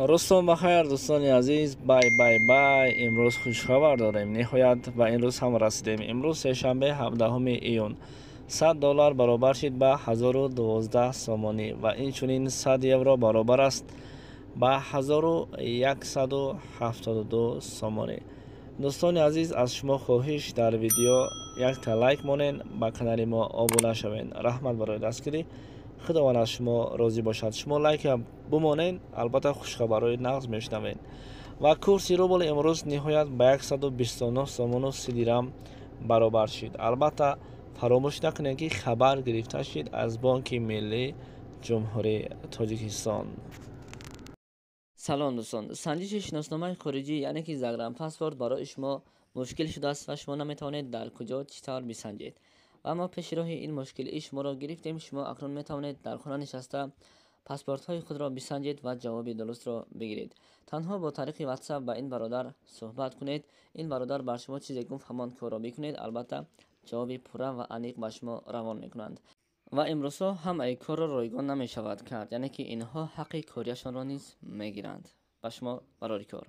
Рӯзтон бахайр, дӯстони азиз. Бай, бай, бай! Имрӯз хушхабар дорем. Ниҳоят, ба ин рӯз ҳам расидем. Имрӯз сешанбе, 17 июн. 100 доллар баробар шид ба 1012 сомонӣ ва инчунин 100 евро баробар аст ба 1172 сомонӣ. Дӯстони азиз, аз шумо хоҳиш: дар видео якта лайк монен, ба канали мо обуна шавед. Раҳмат барои дастгирӣ, Худованд аз шумо розӣ бошад. Шумо лайка бимонед, албатта хушхабарҳои нағз мешунавед. Ва курси рубл имрӯз ниҳоят ба 129 сомону 30 дирам баробар шид. Албатта, фаромӯш накунед, ки хабар гирифта шид аз Бонки миллии Ҷумҳурии Тоҷикистон. Салом, дӯстон! Санҷиши шиносномаи хориҷӣ, яъне ки загранпаспорт, барои шумо мушкил шудааст ва шумо наметавонед дар куҷо, чӣ тавр бисанҷед. Ва мо пеши роҳи ин мушкилии шуморо гирифтем. Шумо акнун метавонед дар хона нишаста паспортҳои худро бисанҷед ва ҷавоби дурустро бигиред. Танҳо бо тариқи WhatsApp ба ин бародар суҳбат кунед. Ин бародар бар шумо чизе гуфт, ҳамон корро бикунед. Албатта, ҷавоби пурра ва аниқ ба шумо равон мекунанд. Ва имрӯзҳо ҳамаи корро ройгон намешавад кард, яъне ки инҳо ҳаққи кориашонро низ мегиранд. Ба шумо барори кор.